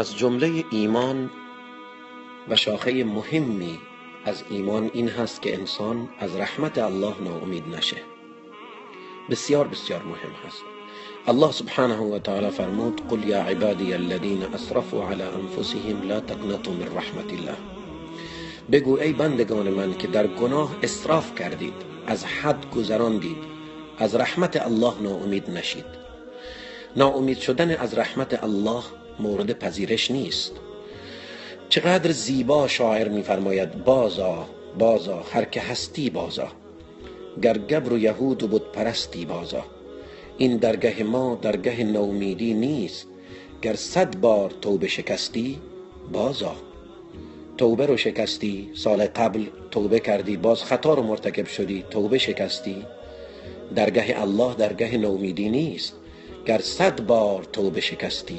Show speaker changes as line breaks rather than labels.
Аз ҷумлаи имон ва шохаи муҳимме аз имон ин ҳаст, ки инсон аз раҳмати Аллоҳ ноумид наше. Бисёр бисёр муҳим ҳаст. Аллоҳ субҳонаҳу ва таъоло фармуд: قل يا عبادي الذين أسرفوا على أنفسهم لا تقنطوا من رحمة الله. Бигӯ: эй бандагони ман, ки дар гуноҳ исроф кардед, аз ҳад гузарондед, аз раҳмати Аллоҳ ноумид нашед. Ноумид шудан аз раҳмати Аллоҳ мавриди пазириш нест. Чақадр зебо шоир мефармояд: бозо, бозо, ҳар ки ҳастӣ бозо, гар габру яҳуду бутпарастӣ бозо. Ин даргаҳи мо даргаҳи ноумедӣ нест, гар 100 бор тавба шикастӣ бозо. Тавба ро шикастӣ, соли қабл тавба кардӣ, боз хато ро муртакиб шудӣ, тавба шикастӣ, даргаҳи Аллоҳ даргаҳи ноумедӣ нест, гар 100 бор тавба шикастӣ.